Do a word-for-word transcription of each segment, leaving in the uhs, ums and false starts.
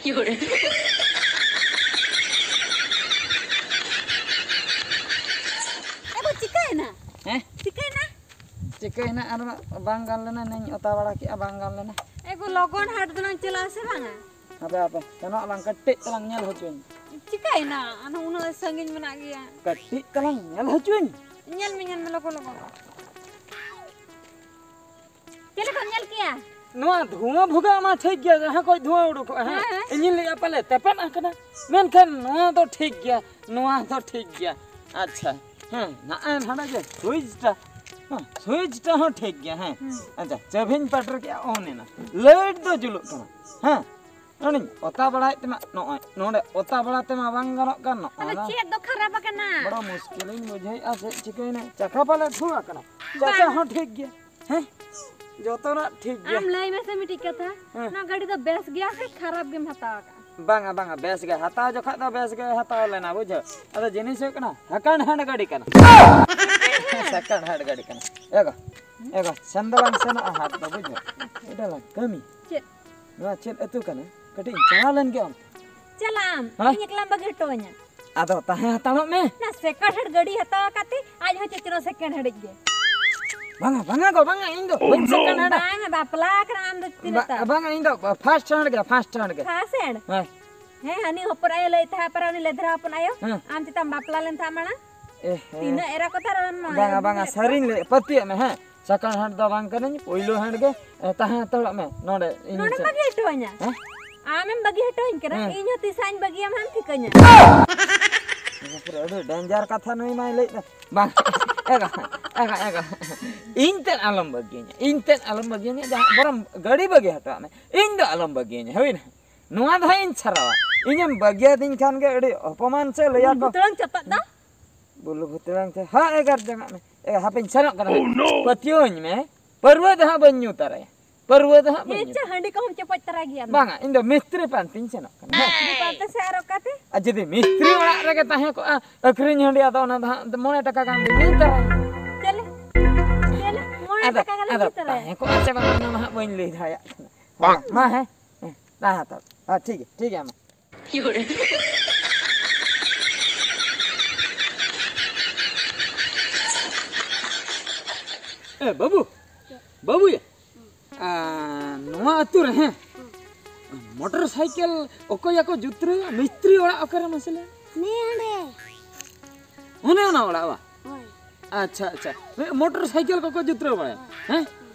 ᱮ ᱜᱚ, ᱪᱤᱠᱟᱹᱭᱮᱱᱟ? ᱦᱮᱸ? ᱪᱤᱠᱟᱹᱭᱮᱱᱟ? ᱪᱤᱠᱟᱹᱭᱮᱱᱟ? ᱟᱨ ᱢᱟ ᱵᱟᱝ ᱜᱟᱱ ᱞᱮᱱᱟ, ᱱᱮᱧ ᱚᱛᱟ ᱵᱟᱲᱟ ᱠᱮᱜᱼᱟ, ᱵᱟᱝ ᱜᱟᱱ ᱞᱮᱱᱟ᱾ ᱮ ᱜᱚ, ᱞᱚᱜᱚᱱ ᱦᱟᱴ ᱫᱚᱞᱟᱝ ᱪᱟᱞᱟᱜᱼᱟ ᱥᱮ ᱵᱟᱝᱟ? ᱦᱟᱯᱮ, ᱦᱟᱯᱮ, ᱥᱮᱱᱚᱜ ᱟᱞᱟᱝ, ᱠᱟᱹᱴᱤᱡ ᱛᱟᱞᱟᱝ ᱧᱮᱞ ᱦᱚᱪᱚᱧ᱾ ᱪᱤᱠᱟᱹᱭᱮᱱᱟ? ᱟᱨᱦᱚᱸ ᱩᱱᱟᱹᱜ ᱥᱟᱺᱜᱤᱧ ᱢᱮᱱᱟᱜ ᱜᱮᱭᱟ᱾ ᱠᱟᱹᱴᱤᱡ ᱛᱟᱞᱟᱝ ᱧᱮᱞ ᱦᱚᱪᱚᱧ᱾ ᱧᱮᱞ ᱢᱮ, ᱧᱮᱞ ᱢᱮ, ᱞᱚᱜᱚᱱ, ᱞᱚᱜᱚᱱ᱾ ᱪᱮᱫ ᱞᱮᱠᱟᱢ ᱧᱮᱞ ᱠᱮᱜᱼᱟ? ᱱᱚᱣᱟ ᱫᱷᱩᱣᱟᱹ ᱵᱷᱩᱜᱟᱹᱜ ᱢᱟ ᱴᱷᱤᱠ ᱜᱮᱭᱟ, ᱡᱟᱦᱟᱸ ᱠᱷᱚᱡ ᱫᱷᱩᱣᱟᱹ ᱩᱰᱩᱠᱚᱜᱼᱟ, ᱦᱮᱸ? ᱦᱮᱸ, ᱦᱮᱸ᱾ ᱤᱧᱤᱧ ᱞᱟᱹᱭᱮᱫᱼᱟ ᱯᱟᱞᱮ ᱛᱮᱯᱮᱫ ᱟᱠᱟᱱᱟ, ᱢᱮᱱᱠᱷᱟᱱ ᱱᱚᱣᱟ ᱫᱚ ᱴᱷᱤᱠ ᱜᱮᱭᱟ, ᱱᱚᱣᱟ ᱫᱚ ᱴᱷᱤᱠ ᱜᱮᱭᱟ᱾ ᱟᱪᱪᱷᱟ, ᱦᱮᱸ, ᱱᱚᱜᱼᱚᱭ ᱱᱚᱰᱮ ᱡᱮ ᱥᱩᱭᱤᱪ ᱴᱟ, ᱦᱮᱸ, ᱥᱩᱭᱤᱪ ᱴᱟ ᱦᱚᱸ ᱴᱷᱤᱠ ᱜᱮᱭᱟ, ᱦᱮᱸ᱾ ᱦᱩᱸ᱾ ᱟᱪᱪᱷᱟ, ᱪᱟᱹᱵᱷᱤᱧ ᱯᱟᱴᱮᱨ ᱠᱮᱜᱼᱟ, ᱚᱱ ᱮᱱᱟ, ᱞᱟᱭᱤᱴ ᱫᱚ ᱡᱩᱞᱩᱜ ᱠᱟᱱᱟ, ᱦᱮᱸ᱾ ᱱᱚᱰᱮᱧ ᱚᱛᱟ ᱵᱟᱲᱟᱭᱮᱫ ᱛᱮᱢᱟ, ᱱᱚᱜᱼᱚᱭ ᱱᱚᱰᱮ ᱚᱛᱟ ᱵᱟᱲᱟ ᱛᱮᱢᱟ ᱵᱟᱝ ᱜᱟᱱᱚᱜ ᱠᱟᱱ, ᱱᱚᱜᱼᱚ ᱟᱫᱚ ᱱᱟ᱾ ᱪᱮᱫ ᱫᱚ ᱠᱷᱟᱨᱟᱯ ᱟᱠᱟᱱᱟ? ᱵᱚᱲᱚ ᱢᱩᱥᱠᱤᱞᱤᱧ ᱵᱩᱡᱷᱟᱹᱣᱮᱫᱼᱟ, ᱪᱮᱫ ᱪᱤᱠᱟᱹᱭᱮᱱᱟ? ᱪᱟᱠᱟ ᱯᱟᱞᱮ ᱫᱷᱩᱣᱟᱹ ᱟᱠᱟᱱᱟ? ᱪᱟᱠᱟ ᱵᱟᱝ᱾ ᱦᱚᱸ ᱴᱷᱤᱠ ᱜᱮᱭᱟ, ᱦᱮᱸ, ᱡᱚᱛᱚᱱᱟᱜ ᱴᱷᱤᱠ ᱜᱮᱭᱟ᱾ ᱟᱢ ᱞᱟᱹᱭ ᱢᱮᱥᱮ ᱢᱤᱫᱴᱤᱡ ᱠᱟᱛᱷᱟ, ᱦᱮᱸ᱾ ᱱᱚᱣᱟ ᱜᱟᱹᱰᱤ ᱫᱚ ᱵᱮᱥ ᱜᱮᱭᱟ ᱥᱮ ᱠᱷᱟᱨᱟᱯ ᱜᱮᱢ ᱦᱟᱛᱟᱣ ᱟᱠᱟᱫᱼᱟ? ᱵᱟᱝᱟ, ᱵᱟᱝᱟ, ᱵᱮᱥ ᱜᱮ ᱦᱟᱛᱟᱣ ᱡᱚᱠᱷᱟᱡ ᱫᱚ ᱵᱮᱥ ᱜᱮ ᱦᱟᱛᱟᱣ ᱞᱮᱱᱟ, ᱵᱩᱡᱷᱟᱹᱣ᱾ ᱟᱫᱚ ᱡᱤᱱᱤᱥ ᱦᱩᱭᱩᱜ ᱠᱟᱱᱟ, ᱥᱮᱠᱮᱱᱰ ᱦᱮᱱᱰ ᱜᱟᱹᱰᱤ ᱠᱟᱱᱟ᱾ ᱥᱮᱠᱮᱱᱰ ᱦᱮᱱᱰ ᱜᱟᱹᱰᱤ ᱠᱟᱱᱟ᱾ ᱮ ᱜᱚ, ᱮ ᱜᱚ, ᱥᱮᱱ ᱫᱚ ᱵᱟᱝ ᱥᱮᱱᱚᱜᱼᱟ ᱦᱟᱴ ᱫᱚ, ᱵᱩᱡᱷᱟᱹᱣ᱾ ᱢᱤᱫᱴᱟᱝ ᱞᱟᱝ ᱠᱟᱹᱢᱤ᱾ ᱪᱮᱫ? ᱱᱚᱣᱟ ᱪᱮᱫ ᱟᱹᱛᱩ ᱠᱟᱱᱟ? ᱠᱟᱹᱴᱤᱡ ᱤᱧ ᱪᱟᱞᱟᱣ ᱞᱮᱱ ᱜᱮ ᱚᱱᱛᱮ᱾ ᱪᱟᱞᱟᱜ ᱟᱢ? ᱦᱮᱸ? ᱤᱧ ᱮᱠᱞᱟᱢ ᱵᱟᱹᱜᱤ ᱦᱚᱴᱚ ᱟᱹᱧᱟ? ᱟᱫᱚ ᱛᱟᱦᱮᱸ ᱦᱟᱛᱟᱲᱚᱜ ᱢᱮ᱾ ᱱᱟ ᱥᱮᱠᱮᱱᱰ ᱦᱮᱱᱰ ᱜᱟᱹᱰᱤ ᱦᱟᱛᱟᱣ ᱠᱟᱛᱮ ᱟᱡ ᱦᱚᱸ ᱪᱮᱫ ᱪᱚᱨᱚ ᱥᱮᱠᱮᱱᱰ ᱦᱮᱱᱰ ᱜᱮ᱾ ᱵᱟᱝᱟ, ᱵᱟᱝᱟ ᱜᱚ, ᱵᱟᱝᱟ, ᱤᱧ ᱫᱚ ᱵᱟᱹᱧ ᱥᱮᱠᱮᱱᱰ ᱦᱮᱱᱰᱟ᱾ ᱵᱟᱝᱟ, ᱵᱟᱯᱞᱟ ᱟᱠᱟᱱᱟ ᱟᱢ ᱫᱚ ᱛᱤᱱᱟᱹᱜ ᱵᱟ-, ᱛᱟᱢ? ᱵᱟᱝᱟ, ᱤᱧ ᱫᱚ ᱯᱷᱟᱥᱴ ᱦᱮᱱᱰ ᱜᱮ, ᱯᱷᱟᱥᱴ ᱦᱮᱱᱰ ᱜᱮ᱾ First hand? ᱦᱮᱸ᱾ ᱦᱮᱸ, ᱦᱟᱹᱱᱤ ᱦᱚᱯᱚᱱ ᱟᱭᱳ ᱞᱟᱹᱭᱮᱫ ᱛᱟᱦᱮᱸᱫ, ᱯᱟᱨᱟ ᱩᱱᱤ ᱞᱮᱫᱷᱨᱟ ᱦᱚᱯᱚᱱ ᱟᱭᱳ, ᱦᱮᱸ᱾ ᱟᱢ ᱪᱮᱛᱟᱢ ᱵᱟᱯᱞᱟ ᱞᱮᱱ ᱛᱟᱦᱮᱸᱫ ᱢᱟᱲᱟᱝ᱾ ᱮ, ᱦᱮᱸ᱾ ᱛᱤᱱᱟᱹᱜ ᱮᱨᱟ ᱠᱚ ᱛᱟᱨ ᱟᱢ ᱢᱟ ᱵᱟᱝᱟ, ᱵᱟᱝᱟ, ᱮᱨᱟ ᱠᱚ᱾ ᱥᱟᱹᱨᱤᱧ ᱞᱟᱹᱭ, ᱯᱟᱹᱛᱭᱟᱹᱜ ᱢᱮ, ᱦᱮᱸ᱾ ᱥᱮᱠᱮᱱᱰ ᱦᱮᱱᱰ ᱫᱚ ᱵᱟᱝ ᱠᱟᱹᱱᱟᱹᱧ, ᱯᱳᱭᱞᱳ ᱦᱮᱱᱰ ᱜᱮ᱾ ᱮ, ᱛᱟᱦᱮᱸ ᱦᱟᱛᱟᱲᱚᱜ ᱢᱮ ᱱᱚᱰᱮ, ᱤᱧ ᱱᱚᱰᱮᱢ ᱥᱮᱫ᱾ ᱵᱟᱹᱜᱤ ᱦᱚᱴᱚ ᱟᱹᱧᱟ? ᱦᱮᱸ? ᱟᱢᱮᱢ ᱵᱟᱹᱜᱤ ᱦᱚᱴᱚ ᱟᱹᱧ ᱠᱟᱱᱟ, ᱦᱮᱸ᱾ ᱤᱧ ᱦᱚᱸ ᱛᱤᱥ ᱦᱟᱸᱜ ᱤᱧ ᱵᱟᱹᱜᱤᱭᱟᱢ ᱦᱟᱸᱜ ᱮᱢ ᱴᱷᱤᱠᱟᱹᱧᱟ᱾ ᱵᱟᱯᱨᱮ, ᱟᱹᱰᱤ ᱰᱮᱧᱡᱟᱨ ᱠᱟᱛᱷᱟ ᱱᱩᱭ ᱢᱟᱭ ᱞᱟᱹᱭᱮᱫ ᱫᱚ᱾ ᱵᱟᱝ, ᱮ ᱜᱚ, ᱮ ᱜᱚ, ᱮ ᱜᱚ᱾ ᱤᱧ ᱛᱮᱫ ᱟᱞᱚᱢ ᱵᱟᱹᱜᱤᱭᱟᱹᱧᱟ, ᱤᱧ ᱛᱮᱫ ᱟᱞᱚᱢ ᱵᱟᱹᱜᱤᱭᱟᱹᱧᱟ, ᱡᱟᱦᱟᱸ ᱵᱚᱨᱚᱝ ᱜᱟᱹᱰᱤ ᱵᱟᱹᱜᱤ ᱦᱚᱴᱚᱣᱟᱜ ᱢᱮ, ᱤᱧ ᱫᱚ ᱟᱞᱚᱢ ᱵᱟᱹᱜᱤᱭᱟᱹᱧᱟ, ᱦᱩᱭᱱᱟ? ᱱᱚᱣᱟ ᱫᱚ ᱦᱟᱸᱜ ᱤᱧ ᱥᱟᱨᱟᱣᱟ, ᱤᱧᱮᱢ ᱵᱟᱹᱜᱤᱭᱟᱫᱤᱧ ᱠᱷᱟᱱ ᱜᱮ ᱟᱹᱰᱤ ᱚᱯᱚᱢᱟᱱ ᱥᱮ ᱞᱟᱹᱭᱟ ᱠᱚ᱾ ᱵᱩᱞ ᱵᱷᱩᱛᱲᱟᱹᱝ ᱪᱟᱯᱟᱫ ᱫᱚ᱾ ᱵᱩᱞ ᱵᱷᱩᱛᱲᱟᱹᱝ ᱛᱮ, ᱦᱟᱸᱜ ᱮᱜᱟᱨ ᱡᱟᱸᱜᱟᱜ ᱢᱮ᱾ ᱮ, ᱦᱟᱯᱮᱧ ᱥᱮᱱᱚᱜ ᱠᱟᱱᱟ᱾ Oh, no! ᱯᱟᱹᱛᱭᱟᱹᱣᱟᱹᱧ ᱢᱮ, ᱯᱟᱹᱨᱣᱟᱹ ᱫᱚ ᱦᱟᱸᱜ ᱵᱟᱹᱧ ᱧᱩ ᱛᱟᱨᱟᱭᱟ᱾ ᱯᱟᱹᱨᱣᱟᱹ ᱫᱚ ᱦᱟᱸᱜ ᱵᱟᱹᱧ ᱦᱮᱸ, ᱧᱩ ᱪᱮᱫ ᱛᱟᱨᱟᱭᱟ᱾ ᱦᱟᱺᱰᱤ ᱠᱚᱦᱚᱸᱢ ᱪᱚᱯᱚᱡ ᱛᱟᱨᱟ ᱜᱮᱭᱟ ᱟᱢ ᱫᱚ? ᱵᱟᱝᱟ, ᱤᱧ ᱫᱚ ᱢᱤᱥᱛᱨᱤ ᱯᱟᱱᱛᱤᱧ ᱥᱮᱱᱚᱜ ᱠᱟᱱᱟ᱾ ᱦᱮᱸ᱾ ᱢᱤᱥᱛᱨᱤ ᱯᱟᱱᱛᱮ ᱥᱮ ᱟᱨ ᱚᱠᱟᱛᱮ? ᱟᱨ ᱡᱩᱫᱤ ᱢᱤᱥᱛᱨᱤ ᱚᱲᱟᱜ ᱨᱮᱜᱮ ᱛᱟᱦᱮᱸ ᱠᱚᱜᱼᱟ, ᱟᱹᱠᱷᱨᱤᱧ ᱦᱟᱺᱰᱤ, ᱟᱫᱚ ᱚᱱᱟ ᱫᱚ ᱦᱟᱸᱜ ᱢᱚᱬᱮ ᱴᱟᱠᱟ ᱜᱟᱱ ᱫᱚᱧ ᱧᱩ ᱛᱟᱨᱟᱭᱟ᱾ ᱪᱮᱞᱮ, ᱪᱮᱞᱮ, ᱢᱚᱬᱮ ᱟᱫᱚ, ᱴᱟᱠᱟ ᱜᱟᱱ ᱟᱫᱚ ᱧᱩ ᱛᱟᱨᱟᱭᱟ? ᱛᱟᱦᱮᱸ ᱠᱚᱜᱼᱟ ᱥᱮ ᱵᱟᱝᱟ, ᱚᱱᱟ ᱢᱟ ᱦᱟᱸᱜ ᱵᱟᱹᱧ ᱞᱟᱹᱭ ᱫᱟᱲᱮᱭᱟᱜ ᱠᱟᱱᱟ᱾ ᱵᱟᱝ᱾ ᱢᱟ, ᱦᱮᱸ, ᱦᱮᱸ᱾ ᱦᱮᱸ, ᱦᱮᱸ, ᱛᱚ᱾ ᱦᱮᱸ, ᱴᱷᱤᱠ ᱜᱮᱭᱟ, ᱴᱷᱤᱠ ᱜᱮᱭᱟ, ᱢᱟ᱾ ᱮ, ᱵᱟᱹᱵᱩ, ᱵᱟᱹᱵᱩᱭᱟ, ᱟ, ᱱᱚᱣᱟ ᱟᱹᱛᱩ ᱨᱮ, ᱦᱮᱸ, ᱢᱚᱴᱚᱨ ᱥᱟᱭᱠᱮᱞ ᱚᱠᱚᱭ ᱟᱠᱚ ᱡᱩᱛᱨᱟᱹᱣᱟ? ᱢᱤᱥᱛᱨᱤ ᱚᱲᱟᱜ ᱚᱠᱟᱨᱮ ᱢᱟᱥᱮ ᱞᱟᱹᱭ ᱢᱮ? ᱦᱟᱱᱮ ᱦᱟᱸᱰᱮ᱾ ᱚᱱᱮ ᱚᱱᱟ ᱚᱲᱟᱜ ᱵᱟ? ᱦᱳᱭ᱾ ᱟᱪᱪᱷᱟ, ᱟᱪᱪᱷᱟ᱾ ᱦᱮᱸ, ᱢᱚᱴᱚᱨ ᱥᱟᱭᱠᱮᱞ ᱠᱚᱠᱚ ᱡᱩᱛᱨᱟᱹᱣ ᱵᱟᱲᱟᱭᱟ? ᱦᱮᱸ?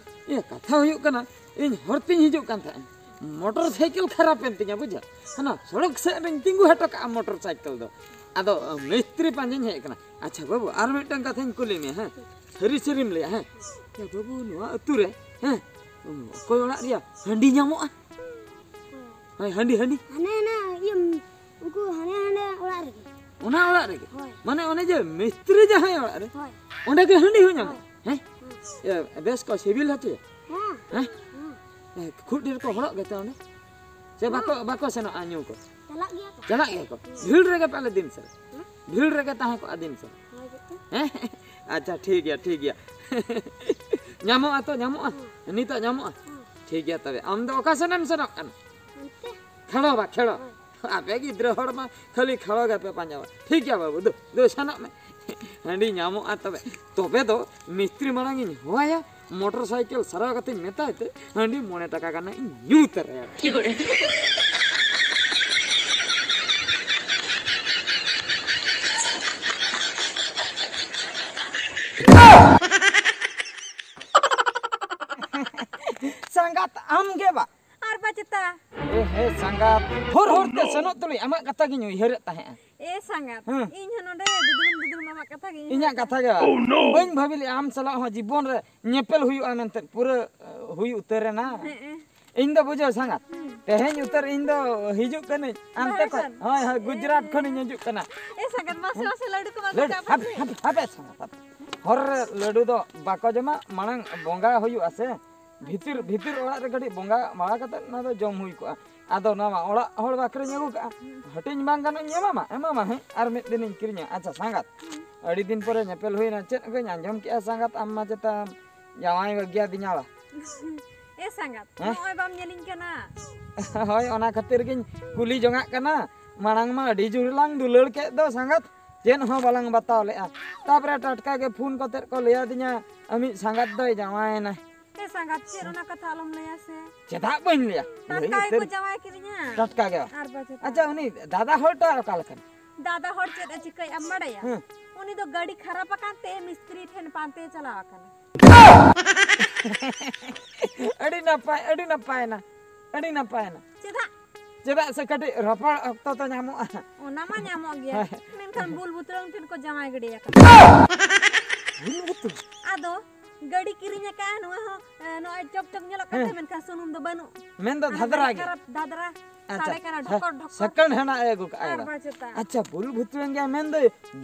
ᱤᱭᱟᱹ, ᱠᱟᱛᱷᱟ ᱦᱩᱭᱩᱜ ᱠᱟᱱᱟ, ᱤᱧ ᱦᱚᱨ ᱛᱤᱧ ᱦᱤᱡᱩᱜ ᱠᱟᱱ ᱛᱟᱦᱮᱸᱫ, ᱢᱚᱴᱚᱨ ᱥᱟᱭᱠᱮᱞ ᱠᱷᱟᱨᱟᱯ ᱮᱱ ᱛᱤᱧᱟ, ᱵᱩᱡᱷᱟᱹᱣ? ᱦᱟᱱᱟ ᱥᱚᱲᱚᱠ ᱥᱮᱫ ᱨᱤᱧ ᱛᱤᱸᱜᱩ ᱦᱚᱴᱚ ᱠᱟᱜᱼᱟ ᱢᱚᱴᱚᱨ ᱥᱟᱭᱠᱮᱞ ᱫᱚ᱾ ᱟᱫᱚ, ᱢᱤᱥᱛᱨᱤ ᱯᱟᱸᱡᱟᱧ ᱦᱮᱡ ᱟᱠᱟᱱᱟ᱾ ᱟᱪᱪᱷᱟ ᱵᱟᱹᱵᱩ, ᱟᱨ ᱢᱤᱫᱴᱟᱝ ᱠᱟᱛᱷᱟᱧ ᱠᱩᱞᱤ ᱢᱮᱭᱟ, ᱦᱮᱸ? ᱥᱟᱹᱨᱤ ᱥᱟᱹᱨᱤᱢ ᱞᱟᱹᱭᱟ, ᱦᱮᱸ? ᱮ ᱵᱟᱹᱵᱩ, ᱱᱚᱣᱟ ᱟᱹᱛᱩ ᱨᱮ, ᱦᱮᱸ, ᱚᱠᱚᱭ ᱚᱲᱟᱜ ᱨᱮᱭᱟ ᱦᱟᱺᱰᱤ ᱧᱟᱢᱚᱜᱼᱟ? ᱦᱳᱭ, ᱦᱟᱺᱰᱤ, ᱦᱟᱺᱰᱤ᱾ ᱦᱟᱱᱮ ᱦᱟᱱᱟ ᱤᱭᱟᱹ, ᱩᱱᱠᱩ ᱦᱟᱱᱮ ᱦᱟᱸᱰᱮ ᱚᱲᱟᱜ ᱨᱮᱜᱮ᱾ ᱚᱱᱟ ᱚᱲᱟᱜ ᱨᱮᱜᱮ? ᱦᱳᱭ᱾ ᱢᱟᱱᱮ ᱚᱱᱮ ᱡᱮ ᱢᱤᱥᱛᱨᱤ ᱡᱟᱦᱟᱸᱭ ᱚᱲᱟᱜ ᱨᱮ, ᱦᱳᱭ᱾ ᱚᱸᱰᱮ ᱜᱮ ᱦᱟᱺᱰᱤ ᱦᱚᱸ ᱧᱟᱢᱚᱜᱼᱟ? ᱦᱳᱭ᱾ ᱦᱮᱸ? ᱦᱮᱸ᱾ ᱮ, ᱵᱮᱥ ᱠᱚ ᱥᱤᱵᱤᱞ ᱦᱚᱪᱚᱭᱟ? ᱦᱮᱸ᱾ ᱦᱮᱸ? ᱦᱮᱸ᱾ ᱮ, ᱠᱷᱩᱵ ᱰᱷᱮᱨ ᱠᱚ ᱦᱚᱲᱚᱜ ᱜᱮᱛᱮ ᱚᱸᱰᱮ? ᱥᱮ ᱵᱟᱠᱚ, ᱦᱮᱸ᱾ ᱵᱟᱠᱚ ᱥᱮᱱᱚᱜᱼᱟ ᱧᱩ ᱠᱚ? ᱪᱟᱞᱟᱜ ᱜᱮᱭᱟ ᱠᱚ᱾ ᱪᱟᱞᱟᱜ ᱜᱮᱭᱟ ᱠᱚ? ᱦᱮᱸ᱾ ᱵᱷᱤᱲ ᱨᱮᱜᱮ ᱯᱟᱞᱮ ᱫᱤᱱ ᱥᱟᱨᱟ? ᱦᱮᱸ? ᱵᱷᱤᱲ ᱨᱮᱜᱮ ᱛᱟᱦᱮᱸ ᱠᱚᱜᱼᱟ ᱫᱤᱱ ᱥᱟᱨᱟ? ᱦᱳᱭ, ᱡᱚᱛᱚ᱾ ᱦᱮᱸ? ᱟᱪᱪᱷᱟ, ᱴᱷᱤᱠ ᱜᱮᱭᱟ, ᱴᱷᱤᱠ ᱜᱮᱭᱟ᱾ ᱧᱟᱢᱚᱜᱼᱟ ᱛᱚ, ᱧᱟᱢᱚᱜᱼᱟ? ᱦᱮᱸ᱾ ᱱᱤᱛᱚᱜ ᱧᱟᱢᱚᱜᱼᱟ? ᱦᱮᱸ᱾ ᱴᱷᱤᱠ ᱜᱮᱭᱟ ᱛᱚᱵᱮ᱾ ᱟᱢ ᱫᱚ ᱚᱠᱟ ᱥᱮᱱᱮᱢ ᱥᱮᱱᱚᱜ ᱠᱟᱱᱟ? ᱚᱱᱛᱮ᱾ ᱠᱷᱮᱲᱚ ᱵᱟ, ᱠᱷᱮᱲᱚ᱾ ᱦᱳᱭ᱾ ᱟᱯᱮ ᱜᱤᱫᱽᱨᱟᱹ ᱦᱚᱲ ᱢᱟ ᱠᱷᱟᱹᱞᱤ ᱠᱷᱮᱲᱚ ᱜᱮᱯᱮ ᱯᱟᱸᱡᱟᱣᱟ᱾ ᱴᱷᱤᱠ ᱜᱮᱭᱟ ᱵᱟᱹᱵᱩ, ᱫᱩ, ᱫᱩ, ᱥᱮᱱᱚᱜ ᱢᱮ᱾ ᱦᱟᱺᱰᱤ ᱧᱟᱢᱚᱜᱼᱟ ᱛᱚᱵᱮ᱾ ᱛᱚᱵᱮ ᱫᱚ ᱢᱤᱥᱛᱨᱤ ᱢᱟᱲᱟᱝ ᱤᱧ ᱦᱚᱦᱚᱣᱟᱭᱟ, ᱢᱚᱴᱚᱨ ᱥᱟᱭᱠᱮᱞ ᱥᱟᱨᱟᱣ ᱠᱟᱛᱮᱧ ᱢᱮᱛᱟᱭ ᱛᱮ, ᱦᱟᱺᱰᱤ ᱢᱚᱬᱮ ᱴᱟᱠᱟ ᱜᱟᱱ ᱤᱧ ᱧᱩ ᱩᱛᱟᱹᱨ ᱟᱭᱟ᱾ ᱥᱟᱸᱜᱟᱛ ᱟᱢ ᱜᱮ ᱵᱟ? ᱟᱨ ᱵᱟ ᱪᱮᱛᱟ? ᱮ ᱦᱮ ᱥᱟᱸᱜᱟᱛ, ᱦᱚᱨ ᱦᱚᱨ ᱛᱮ ᱥᱮᱱᱚᱜ ᱛᱩᱞᱩᱡ ᱟᱢᱟᱜ ᱠᱟᱛᱷᱟ ᱜᱤᱧ ᱩᱭᱦᱟᱹᱨᱮᱫ ᱛᱟᱦᱮᱸᱜᱼᱟ᱾ ᱮ ᱥᱟᱸᱜᱟᱛ, ᱦᱮᱸ᱾ ᱤᱧ ᱦᱚᱸ ᱱᱚᱰᱮ ᱫᱩᱫᱩᱲᱩᱢ ᱫᱩᱫᱩᱲᱩᱢ ᱟᱢᱟᱜ ᱠᱟᱛᱷᱟ ᱜᱤᱧ ᱤᱧᱟᱹᱜ ᱩᱭᱦᱟᱹᱨᱮᱫ ᱠᱟᱛᱷᱟ ᱜᱮ ᱵᱟ? ᱛᱟᱦᱮᱸᱫ᱾ ᱵᱟᱹᱧ ᱵᱷᱟᱹᱵᱤ ᱞᱮᱫᱼᱟ ᱟᱢ ᱥᱟᱞᱟᱜ ᱦᱚᱸ ᱡᱤᱵᱚᱱ ᱨᱮ ᱧᱮᱯᱮᱞ ᱦᱩᱭᱩᱜᱼᱟ ᱢᱮᱱᱛᱮ, ᱯᱩᱨᱟᱹ, ᱮ, ᱦᱩᱭ ᱩᱛᱟᱹᱨᱮᱱᱟ᱾ ᱦᱮᱸ, ᱮ᱾ ᱤᱧ ᱫᱚ ᱵᱩᱡᱷᱟᱹᱣ ᱥᱟᱸᱜᱟᱛ, ᱦᱩᱸ᱾ ᱛᱮᱦᱮᱧ ᱩᱛᱟᱹᱨ ᱤᱧ ᱫᱚ ᱦᱤᱡᱩᱜ ᱠᱟᱹᱱᱟᱹᱧ ᱦᱟᱱᱛᱮ ᱵᱟᱦᱨᱮ ᱠᱷᱚᱱ᱾ ᱠᱷᱚᱱ? ᱦᱳᱭ, ᱦᱳᱭ, ᱜᱩᱡᱽᱨᱟᱴ ᱮ᱾ ᱠᱷᱚᱱᱤᱧ ᱦᱤᱡᱩᱜ ᱠᱟᱱᱟ᱾ ᱮ ᱥᱟᱸᱜᱟᱛ, ᱢᱟᱥᱮ, ᱢᱟᱥᱮ, ᱞᱟᱹᱰᱩ ᱠᱚ ᱢᱟᱥᱮ ᱞᱟᱹᱰᱩ, ᱪᱟᱯᱟᱫ ᱦᱟᱯᱮ, ᱢᱮ᱾ ᱦᱟᱯᱮ, ᱦᱟᱯᱮ ᱥᱟᱸᱜᱟᱛ, ᱦᱟᱯᱮ᱾ ᱦᱚᱨ ᱨᱮ ᱞᱟᱹᱰᱩ ᱫᱚ ᱵᱟᱠᱚ ᱡᱚᱢᱟ, ᱢᱟᱲᱟᱝ ᱵᱚᱸᱜᱟ ᱦᱩᱭᱩᱜᱼᱟ ᱥᱮ᱾ ᱵᱷᱤᱛᱤᱨ, ᱵᱷᱤᱛᱤᱨ ᱚᱲᱟᱜ ᱨᱮ ᱠᱟᱹᱴᱤᱡ ᱵᱚᱸᱜᱟ ᱵᱟᱲᱟ ᱠᱟᱛᱮ ᱚᱱᱟ ᱫᱚ ᱡᱚᱢ ᱦᱩᱭ ᱠᱚᱜᱼᱟ᱾ ᱟᱫᱚ ᱱᱚᱣᱟ ᱢᱟ ᱚᱲᱟᱜ ᱦᱚᱲ ᱵᱟᱠᱷᱨᱟᱧ ᱟᱹᱜᱩ ᱠᱟᱜᱼᱟ᱾ ᱦᱩᱸ᱾ ᱦᱟᱹᱴᱤᱧ ᱵᱟᱝ ᱜᱟᱱᱚᱜ ᱤᱧ ᱮᱢᱟᱢᱟ? ᱮᱢᱟᱢᱟ, ᱦᱮᱸ, ᱟᱨ ᱢᱤᱫ ᱫᱤᱱᱤᱧ ᱠᱤᱨᱤᱧᱟ᱾ ᱟᱪᱪᱷᱟ ᱥᱟᱸᱜᱟᱛ, ᱦᱩᱸ᱾ ᱟᱹᱰᱤ ᱫᱤᱱ ᱯᱚᱨᱮ ᱧᱮᱯᱮᱞ ᱦᱩᱭᱱᱟ, ᱪᱮᱫ ᱠᱚᱧ ᱟᱸᱡᱚᱢ ᱠᱮᱜᱼᱟ ᱥᱟᱸᱜᱟᱛ, ᱟᱢ ᱢᱟ ᱪᱮᱛᱟᱢ ᱡᱟᱶᱟᱭ ᱵᱟᱹᱜᱤᱭᱟᱫᱤᱧᱟ ᱵᱟ? ᱮ ᱮ ᱥᱟᱸᱜᱟᱛ, ᱦᱮᱸ? ᱱᱚᱜᱼᱚᱭ ᱵᱟᱢ ᱧᱮᱞᱤᱧ ᱠᱟᱱᱟ᱾ ᱦᱳᱭ, ᱚᱱᱟ ᱠᱷᱟᱹᱛᱤᱨ ᱜᱤᱧ ᱠᱩᱞᱤ ᱡᱚᱝᱟᱜ ᱠᱟᱱᱟ᱾ ᱢᱟᱲᱟᱝ ᱢᱟ ᱟᱹᱰᱤ ᱡᱳᱨ ᱞᱟᱝ ᱫᱩᱞᱟᱹᱲ ᱠᱮᱫ ᱫᱚ ᱥᱟᱸᱜᱟᱛ, ᱪᱮᱫ ᱦᱚᱸ ᱵᱟᱞᱟᱝ ᱵᱟᱛᱟᱣ ᱞᱮᱜᱼᱟ᱾ ᱛᱟᱯᱚᱨᱮ ᱴᱟᱴᱠᱟ ᱜᱮ ᱯᱷᱳᱱ ᱠᱟᱛᱮᱫ ᱠᱚ ᱞᱟᱹᱭ ᱟᱹᱫᱤᱧᱟ, "ᱟᱢᱤᱡ ᱥᱟᱸᱜᱟᱛ ᱫᱚᱭ ᱡᱟᱶᱟᱭᱮᱱᱟ᱾" ᱮ ᱥᱟᱸᱜᱟᱛ, ᱪᱮᱫ ᱚᱱᱟ ᱠᱟᱛᱷᱟ ᱟᱞᱚᱢ ᱞᱟᱹᱭᱟ ᱥᱮ᱾ ᱪᱮᱫᱟᱜ ᱵᱟᱹᱧ ᱞᱟᱹᱭᱟ? ᱴᱟᱴᱠᱟ ᱞᱟᱹᱭ ᱜᱮᱠᱚ ᱩᱛᱟᱹᱨ᱾ ᱡᱟᱶᱟᱭ ᱠᱤᱫᱤᱧᱟ᱾ ᱴᱟᱴᱠᱟ ᱜᱮ᱾ ᱟᱨ ᱵᱟᱪᱮᱛᱟ᱾ ᱟᱪᱪᱷᱟ, ᱩᱱᱤ ᱫᱟᱫᱟ ᱦᱚᱲᱴᱟᱜ ᱚᱠᱟ ᱞᱮᱠᱟᱱ? ᱫᱟᱫᱟ ᱦᱚᱲ ᱪᱮᱫ ᱮ ᱪᱤᱠᱟᱹᱭᱮᱫ ᱟᱢ ᱵᱟᱲᱟᱭᱟ? ᱦᱮᱸ᱾ ᱩᱱᱤ ᱫᱚ ᱜᱟᱹᱰᱤ ᱠᱷᱟᱨᱟᱯ ᱟᱠᱟᱱ ᱛᱮ ᱢᱤᱥᱛᱨᱤ ᱴᱷᱮᱱ ᱯᱟᱱᱛᱮ ᱪᱟᱞᱟᱣ ᱟᱠᱟᱱᱟ᱾ ᱟᱹᱰᱤ ᱱᱟᱯᱟᱭ, ᱟᱹᱰᱤ ᱱᱟᱯᱟᱭᱮᱱᱟ, ᱟᱹᱰᱤ ᱱᱟᱯᱟᱭᱮᱱᱟ᱾ ᱪᱮᱫᱟᱜ? ᱪᱮᱫᱟᱜ ᱥᱮ ᱠᱟᱹᱴᱤᱡ ᱨᱚᱯᱚᱲ ᱚᱠᱛᱚ ᱫᱚ ᱧᱟᱢᱚᱜᱼᱟ᱾ ᱚᱱᱟ ᱢᱟ ᱧᱟᱢᱚᱜ ᱜᱮᱭᱟ, ᱦᱮᱸ᱾ ᱢᱮᱱᱠᱷᱟᱱ ᱵᱩᱞ ᱵᱩᱛᱨᱟᱹᱝ ᱴᱷᱮᱱ ᱠᱚ ᱡᱟᱶᱟᱭ ᱜᱤᱰᱤ ᱟᱠᱟᱫᱟ᱾ ᱵᱩᱞ ᱵᱩᱛᱨᱟᱹᱝ? ᱟᱫᱚ ᱜᱟᱹᱰᱤ ᱠᱤᱨᱤᱧ ᱟᱠᱟᱫᱼᱟ, ᱱᱚᱣᱟ ᱦᱚᱸ, ᱮ, ᱱᱚᱜᱼᱚᱭ ᱪᱚᱠ ᱪᱚᱠ ᱧᱮᱞᱚᱜ ᱠᱟᱱ ᱦᱮᱸ᱾ ᱛᱟᱦᱮᱸ, ᱢᱮᱱᱠᱷᱟᱱ ᱥᱩᱱᱩᱢ ᱫᱚ ᱵᱟᱹᱱᱩᱜ᱾ ᱢᱮᱱᱫᱚ ᱟᱨ ᱫᱷᱟᱫᱨᱟ ᱜᱟᱹᱰᱤ ᱜᱮ᱾ ᱠᱷᱟᱨᱟᱯ, ᱫᱷᱟᱫᱨᱟ, ᱟᱪᱪᱷᱟ, ᱥᱟᱰᱮ ᱠᱟᱱᱟ ᱦᱮᱸ, ᱰᱷᱚᱠᱚᱨ ᱰᱷᱚᱠᱚᱨ᱾ Second hand ᱟᱜ ᱮ ᱟᱹᱜᱩ ᱠᱟᱜᱼᱟ ᱟᱨ ᱮᱫᱟ᱾ ᱵᱟᱝ ᱪᱮᱛᱟ᱾ ᱟᱪᱪᱷᱟ, ᱵᱩᱞ ᱵᱩᱛᱨᱟᱹᱝ ᱜᱮᱭᱟ, ᱢᱮᱱᱫᱚ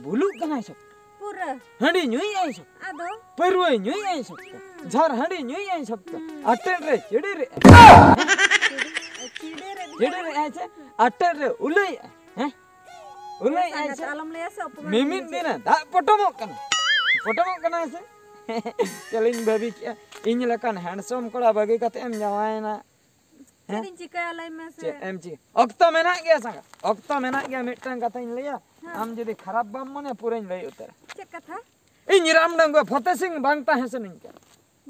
ᱵᱩᱞᱩᱜ ᱠᱟᱱᱟᱭ ᱥᱚᱠᱛᱚ᱾ ᱯᱩᱨᱟᱹ᱾ ᱦᱟᱺᱰᱤ ᱧᱩᱭᱮᱫ ᱟᱭ ᱥᱚᱠᱛᱚ᱾ ᱟᱫᱚ? ᱯᱟᱹᱨᱣᱟᱹᱭ ᱧᱩᱭᱮᱫ ᱟᱭ ᱥᱚᱠᱛᱚ᱾ ᱦᱩᱸ᱾ ᱡᱷᱟᱨ ᱦᱟᱺᱰᱤ ᱧᱩᱭᱮᱫ ᱟᱭ ᱥᱚᱠᱛᱚ᱾ ᱦᱩᱸ᱾ ᱟᱴᱮᱫ ᱨᱮ ᱪᱤᱰᱤᱨᱮᱫ ᱟᱭ᱾ ᱪᱤᱰᱤᱨᱮᱫ ᱪᱤᱰᱤᱨᱮᱫ ᱟᱭ ᱪᱮ? ᱟᱴᱮᱫ ᱨᱮ ᱩᱞᱟᱹᱭᱮᱫ ᱟᱭ᱾ ᱦᱮᱸ? ᱩᱞᱟᱹᱭᱮᱫ ᱟᱭ ᱥᱟᱸᱜᱟᱛ, ᱪᱮ? ᱟᱞᱚᱢ ᱞᱟᱹᱭᱟ ᱥᱮ, ᱚᱯᱚᱢᱟᱱ ᱢᱤᱢᱤᱫ ᱵᱩᱡᱷᱟᱹᱜᱼᱟ᱾ ᱫᱤᱱ ᱮ ᱫᱟᱜ ᱯᱚᱴᱚᱢᱚᱜ ᱠᱟᱱᱟ᱾ ᱯᱚᱴᱚᱢᱚᱜ ᱠᱟᱱᱟᱭ ᱥᱮ? ᱪᱮᱫ ᱤᱧ ᱵᱷᱟᱹᱵᱤ ᱠᱮᱜᱼᱟ, ᱤᱧ ᱞᱮᱠᱟᱱ handsome ᱠᱚᱲᱟ ᱵᱟᱹᱜᱤ ᱠᱟᱛᱮ ᱮᱢ ᱡᱟᱶᱟᱭᱮᱱᱟ᱾ ᱦᱮᱸ? ᱪᱮᱫ ᱤᱧ ᱪᱤᱠᱟᱹᱭᱟ ᱞᱟᱹᱭ ᱢᱮ ᱥᱮ? ᱪᱮᱫ ᱮᱢ ᱪᱤᱠᱟᱹ? ᱚᱠᱛᱚ ᱢᱮᱱᱟᱜ ᱜᱮᱭᱟ ᱥᱟᱸᱜᱟᱛ, ᱚᱠᱛᱚ ᱢᱮᱱᱟᱜ ᱜᱮᱭᱟ᱾ ᱢᱤᱫᱴᱟᱝ ᱠᱟᱛᱷᱟᱧ ᱞᱟᱹᱭᱟ, ᱦᱮᱸ᱾ ᱟᱢ ᱡᱩᱫᱤ ᱠᱷᱟᱨᱟᱯ ᱵᱟᱢ ᱢᱚᱱᱮᱭᱟ, ᱯᱩᱨᱟᱹᱧ ᱞᱟᱹᱭ ᱩᱛᱟᱹᱨᱟ᱾ ᱪᱮᱫ ᱠᱟᱛᱷᱟ? ᱤᱧ ᱨᱟᱢ ᱰᱟᱺᱜᱩᱣᱟᱹ ᱯᱷᱚᱛᱮ ᱥᱤᱝ ᱵᱟᱝ ᱛᱟᱦᱮᱸ ᱥᱟᱱᱟᱧ ᱠᱟᱱᱟ᱾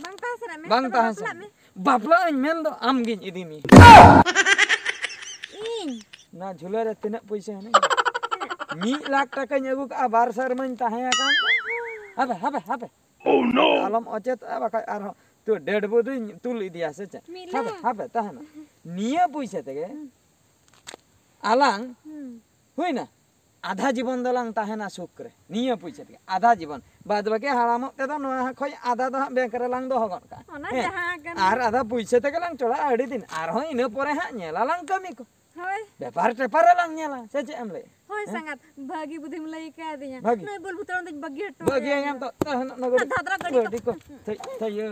ᱵᱟᱝ ᱛᱟᱦᱮᱸ ᱥᱟᱱᱟᱭᱮᱫ ᱢᱮ? ᱵᱟᱝ ᱛᱚᱵᱮ ᱛᱟᱦᱮᱸ ᱵᱟᱯᱞᱟᱜ ᱥᱟᱱᱟᱧ᱾ ᱢᱮ᱾ ᱵᱟᱯᱞᱟᱜ ᱟᱹᱧ ᱢᱮᱱ ᱫᱚ ᱟᱢ ᱜᱤᱧ ᱤᱫᱤ ᱢᱮᱭᱟ᱾ ᱤᱧ? ᱱᱚᱣᱟ ᱡᱷᱩᱞᱟᱹ ᱨᱮ ᱛᱤᱱᱟᱹᱜ ᱯᱩᱭᱥᱟᱹ ᱦᱮᱱᱟᱜᱼᱟ? ᱛᱤᱱᱟᱹᱜ? ᱢᱤᱫ ᱞᱟᱠᱷ ᱴᱟᱠᱟᱧ ᱟᱹᱜᱩ ᱠᱟᱜᱼᱟ, ᱵᱟᱨ ᱥᱮᱨᱢᱟᱧ ᱛᱟᱦᱮᱸ ᱟᱠᱟᱱ᱾ ᱦᱟᱯᱮ, ᱦᱟᱯᱮ, ᱦᱟᱯᱮ᱾ Oh no! ᱟᱞᱚᱢ ᱚᱪᱮᱛᱚᱜᱼᱟ, ᱵᱟᱠᱷᱟᱡ ᱟᱨᱦᱚᱸ ᱛᱚ ᱰᱮᱰ ᱵᱚᱰᱤᱧ ᱛᱩᱞ ᱤᱫᱤᱭᱟ ᱥᱮ ᱪᱮᱫ? ᱢᱤᱫ ᱦᱟᱯᱮ, ᱞᱟᱠᱷ? ᱦᱟᱯᱮ, ᱛᱟᱦᱮᱱᱟ᱾ ᱱᱤᱭᱟᱹ ᱯᱩᱭᱥᱟᱹ ᱛᱮᱜᱮ ᱦᱩᱸ᱾ ᱟᱞᱟᱝ ᱦᱩᱸ᱾ ᱦᱩᱭᱱᱟ, ᱟᱫᱷᱟ ᱡᱤᱵᱚᱱ ᱫᱚᱞᱟᱝ ᱛᱟᱦᱮᱱᱟ ᱥᱩᱠ ᱨᱮ, ᱱᱤᱭᱟᱹ ᱯᱩᱭᱥᱟᱹ ᱛᱮᱜᱮ ᱟᱫᱷᱟ ᱡᱤᱵᱚᱱ᱾ ᱵᱟᱫ ᱵᱟᱹᱠᱤ ᱦᱟᱲᱟᱢᱚᱜ ᱛᱮᱫᱚ ᱱᱚᱣᱟ ᱠᱷᱚᱡ ᱟᱫᱷᱟ ᱫᱚ ᱦᱟᱸᱜ ᱵᱮᱝᱠ ᱨᱮᱞᱟᱝ ᱫᱚᱦᱚ ᱜᱚᱫ ᱠᱟᱜᱼᱟ᱾ ᱚᱱᱟ ᱦᱮᱸ? ᱡᱟᱦᱟᱸ ᱠᱟᱱᱟ᱾ ᱟᱨ ᱟᱫᱷᱟ ᱯᱩᱭᱥᱟᱹ ᱛᱮᱜᱮ ᱞᱟᱝ ᱪᱚᱲᱟᱜᱼᱟ ᱟᱹᱰᱤ ᱫᱤᱱ, ᱟᱨᱦᱚᱸ ᱤᱱᱟᱹ ᱯᱚᱨᱮ ᱦᱟᱸᱜ ᱧᱮᱞᱟᱞᱟᱝ ᱠᱟᱹᱢᱤ ᱠᱚ᱾ ᱦᱳᱭ᱾ ᱵᱮᱯᱟᱨ ᱴᱮᱯᱟᱨ ᱨᱮᱞᱟᱝ ᱧᱮᱞᱟ, ᱥᱮ ᱪᱮᱫ ᱮᱢ ᱞᱟᱹᱭᱟ? ᱦᱳᱭ ᱦᱮᱸ? ᱥᱟᱸᱜᱟᱛ, ᱵᱷᱟᱹᱜᱤ ᱵᱩᱫᱷᱤᱢ ᱞᱟᱹᱭ ᱠᱟᱣᱫᱤᱧᱟ᱾ ᱵᱷᱟᱹᱜᱤ᱾ ᱱᱩᱭ ᱵᱩᱞ ᱵᱩᱛᱟᱹᱨ ᱫᱚᱧ ᱵᱟᱹᱜᱤ ᱦᱚᱴᱚ ᱵᱟᱹᱜᱤ ᱟᱭᱟ᱾ ᱧᱟᱢ ᱛᱚ, ᱛᱟᱦᱮᱱ ᱚᱱᱟ ᱜᱟᱹᱰᱤ᱾ ᱫᱷᱟᱫᱨᱟ ᱜᱟᱹᱰᱤ ᱠᱚ᱾ ᱜᱟᱹᱰᱤ ᱠᱚ᱾ ᱛᱷᱟᱹᱭ, ᱛᱷᱟᱹᱭ, ᱤᱭᱟᱹ,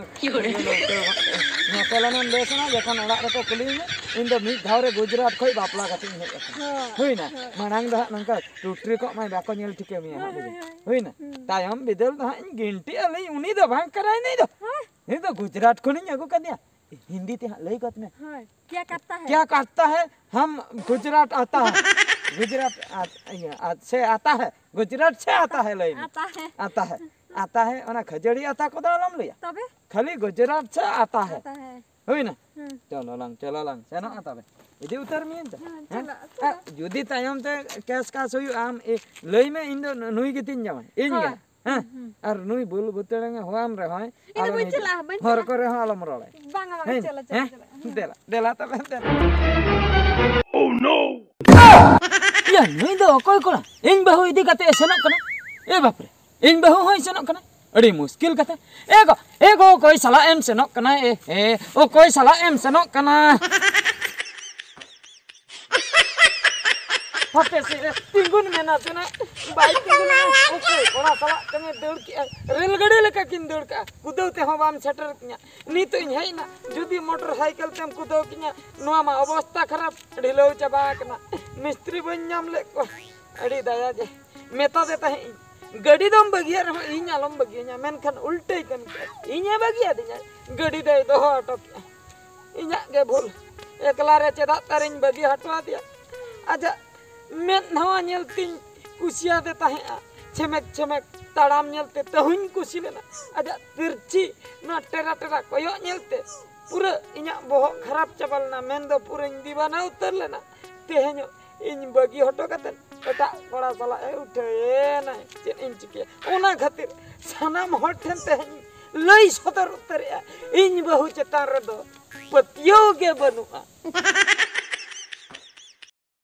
ᱧᱮᱯᱮᱞ ᱮᱱᱟᱢ ᱵᱮᱥ ᱮᱱᱟ, ᱡᱚᱠᱷᱚᱱ ᱚᱲᱟᱜ ᱨᱮᱠᱚ ᱠᱩᱞᱤᱭᱤᱧᱟ, ᱤᱧ ᱫᱚ ᱢᱤᱫ ᱫᱷᱟᱣ ᱨᱮ ᱜᱩᱡᱽᱨᱟᱴ ᱠᱷᱚᱡ ᱵᱟᱯᱞᱟ ᱠᱟᱛᱮ ᱤᱧ ᱦᱮᱡ ᱟᱠᱟᱱᱟ᱾ ᱦᱳᱭ, ᱦᱩᱭᱱᱟ? ᱦᱳᱭ᱾ ᱢᱟᱲᱟᱝ ᱫᱚ ᱦᱟᱸᱜ ᱱᱚᱝᱠᱟ ᱴᱩᱴᱨᱤ ᱠᱚᱜ ᱢᱟᱭ ᱵᱟᱠᱚ ᱧᱮᱞ ᱴᱷᱤᱠᱟᱹ ᱢᱮᱭᱟ ᱦᱟᱸᱜ, ᱦᱳᱭ, ᱵᱩᱡᱷᱟᱹᱣ? ᱦᱳᱭ, ᱦᱳᱭ᱾ ᱦᱩᱭᱱᱟ? ᱦᱩᱸ᱾ ᱛᱟᱭᱚᱢ ᱵᱤᱫᱟᱹᱞ ᱫᱚ ᱦᱟᱸᱜ ᱤᱧ ᱜᱤᱱᱴᱤ ᱟᱹᱞᱤᱧ, ᱩᱱᱤ ᱫᱚ ᱵᱟᱝ ᱠᱟᱱᱟᱭ ᱱᱩᱭ ᱫᱚ᱾ ᱦᱳᱭ᱾ ᱱᱩᱭ ᱫᱚ ᱜᱩᱡᱽᱨᱟᱴ ᱠᱷᱚᱱᱤᱧ ᱟᱹᱜᱩ ᱠᱟᱫᱮᱭᱟ᱾ हिंदी ते हाँ, लई बात में। हाँ, क्या करता है? क्या करता है? हम गुजरात आता है। गुजरात आ, ये, आ, से आता है। गुजरात से आता है, लई में। आता है। आता है। आता है, ओना खजड़ी आता को दालम लिया। तबे? खाली गुजरात से आता है। आता है। हुई ना? हम्म। चलो लंग, चलो लंग, सेनो आता बे। इदी उतर मियन तो। हाँ, हैं? चलो, चलो। आ, जुदी तायम ते केस कास हुई आम, ए, लई में इन दो नुई के तीन जमा। इन हाँ। गया। हाँ? हम्म, हम्म। और नुई बुल बुतड़ेंगे हुआम रे होय। इन आलम बुल ही चला, बुल हर चला। करे हाँ आलम रोले। बांगा, बांगा, हैं? चला, चला, हैं? चला। हाँ। देला, देला तबे देला। Oh no! या नुई दो कोई कोड़ा। इन बहु इदी कते सेनो कना। ए बाप रे। ᱤᱧ ᱵᱟᱹᱦᱩ ᱦᱚᱸᱭ ᱥᱮᱱᱚᱜ ᱠᱟᱱᱟ᱾ ᱟᱹᱰᱤ ᱢᱩᱥᱠᱤᱞ ᱠᱟᱛᱷᱟ᱾ ᱮ ᱜᱚ, ᱮ ᱜᱚ, ᱚᱠᱚᱭ ᱥᱟᱞᱟᱜ ᱮᱢ ᱥᱮᱱᱚᱜ ᱠᱟᱱᱟ? ᱮ, ᱮ, ᱚᱠᱚᱭ ᱥᱟᱞᱟᱜ ᱮᱢ ᱥᱮᱱᱚᱜ ᱠᱟᱱᱟ? ᱦᱟᱯᱮ ᱥᱮ, ᱛᱤᱸᱜᱩᱱ ᱢᱮ ᱱᱟᱥᱮᱱᱟᱜ᱾ ᱵᱟᱭ ᱛᱤᱸᱜᱩ ᱞᱮᱱᱟ᱾ ᱚᱠᱚᱭ ᱠᱚᱲᱟ ᱥᱟᱞᱟᱜ ᱛᱮᱢᱮ ᱫᱟᱹᱲ ᱠᱮᱜᱼᱟ? ᱨᱮᱞ ᱜᱟᱹᱰᱤ ᱞᱮᱠᱟ ᱠᱤᱱ ᱫᱟᱹᱲ ᱠᱟᱜᱼᱟ᱾ ᱠᱩᱫᱟᱹᱣ ᱛᱮᱦᱚᱸ ᱵᱟᱢ ᱥᱮᱴᱮᱨ ᱠᱤᱧᱟ᱾ ᱱᱤᱛᱚᱜ ᱤᱧ ᱦᱮᱡ ᱮᱱᱟ, ᱡᱩᱫᱤ ᱢᱚᱴᱚᱨ ᱥᱟᱭᱠᱮᱞ ᱛᱮᱢ ᱠᱩᱫᱟᱹᱣ ᱠᱤᱧᱟ, ᱱᱚᱣᱟ ᱢᱟ ᱚᱵᱚᱥᱛᱟ ᱠᱷᱟᱨᱟᱯ, ᱰᱷᱤᱞᱟᱹᱣ ᱪᱟᱵᱟ ᱟᱠᱟᱱᱟ᱾ ᱢᱤᱥᱛᱨᱤ ᱵᱟᱹᱧ ᱧᱟᱢ ᱞᱮᱫ ᱠᱚᱣᱟ᱾ ᱟᱹᱰᱤ ᱫᱟᱭᱟ ᱜᱮ᱾ ᱢᱮᱛᱟ ᱫᱮ ᱛᱟᱦᱮᱸᱫ ᱤᱧ, ᱜᱟᱹᱰᱤ ᱫᱚᱢ ᱵᱟᱹᱜᱤᱭᱟ ᱨᱮᱦᱚᱸ ᱤᱧ ᱟᱞᱚᱢ ᱵᱟᱹᱜᱤᱭᱟᱹᱧᱟ, ᱢᱮᱱᱠᱷᱟᱱ ᱩᱞᱴᱟᱹᱭ ᱠᱟᱹᱢᱤ ᱠᱮᱫᱟ᱾ ᱤᱧᱮ ᱵᱟᱹᱜᱤ ᱟᱹᱫᱤᱧᱟ, ᱜᱟᱹᱰᱤ ᱫᱚᱭ ᱫᱚᱦᱚ ᱦᱚᱴᱚ ᱠᱮᱫᱟ᱾ ᱤᱧᱟᱹᱜ ᱜᱮ ᱵᱷᱩᱞ, ᱮᱠᱞᱟ ᱨᱮ ᱪᱮᱫᱟᱜ ᱛᱟᱨᱤᱧ ᱵᱟᱹᱜᱤ ᱦᱚᱴᱚ ᱟᱫᱮᱭᱟ? ᱟᱡᱟᱜ ᱢᱮᱫ ᱱᱟᱣᱟ ᱧᱮᱞ ᱛᱤᱧ ᱠᱩᱥᱤᱭᱟᱫᱮ ᱛᱟᱦᱮᱸᱫᱼᱟ, ᱪᱷᱮᱢᱮᱠ ᱪᱷᱮᱢᱮᱠ ᱛᱟᱲᱟᱢ ᱧᱮᱞᱛᱮ ᱛᱟᱹᱦᱩᱧ ᱠᱩᱥᱤ ᱞᱮᱱᱟ᱾ ᱟᱡᱟᱜ ᱛᱤᱨᱪᱤ ᱱᱚᱣᱟ ᱴᱮᱨᱟ ᱴᱮᱨᱟ ᱠᱚᱭᱚᱜ ᱧᱮᱞᱛᱮ ᱯᱩᱨᱟᱹ ᱤᱧᱟᱹᱜ ᱵᱚᱦᱚᱜ ᱠᱷᱟᱨᱟᱯ ᱪᱟᱵᱟ ᱞᱮᱱᱟ, ᱢᱮᱱᱫᱚ ᱯᱩᱨᱟᱹᱧ ᱫᱤᱣᱟᱱᱟ ᱩᱛᱟᱹᱨ ᱞᱮᱱᱟ᱾ ᱛᱮᱦᱮᱧᱚᱜ ᱤᱧ ᱵᱟᱹᱜᱤ ᱦᱚᱴᱚ ᱠᱟᱛᱮᱫ ᱮᱴᱟᱜ ᱠᱚᱲᱟ ᱥᱟᱞᱟᱜ ᱮ ᱩᱴᱷᱟᱹᱣᱮᱱᱟᱭ᱾ ᱪᱮᱫ ᱤᱧ ᱪᱤᱠᱟᱹᱭᱟ? ᱚᱱᱟ ᱠᱷᱟᱹᱛᱤᱨ ᱥᱟᱱᱟᱢ ᱦᱚᱲ ᱴᱷᱮᱱ ᱛᱮᱦᱮᱧ ᱞᱟᱹᱭ ᱥᱚᱫᱚᱨ ᱩᱛᱟᱹᱨᱮᱜᱼᱟ, ᱤᱧ ᱵᱟᱹᱦᱩ ᱪᱮᱛᱟᱱ ᱨᱮᱫᱚ ᱯᱟᱹᱛᱭᱟᱹᱣ ᱜᱮ ᱵᱟᱹᱱᱩᱜᱼᱟ᱾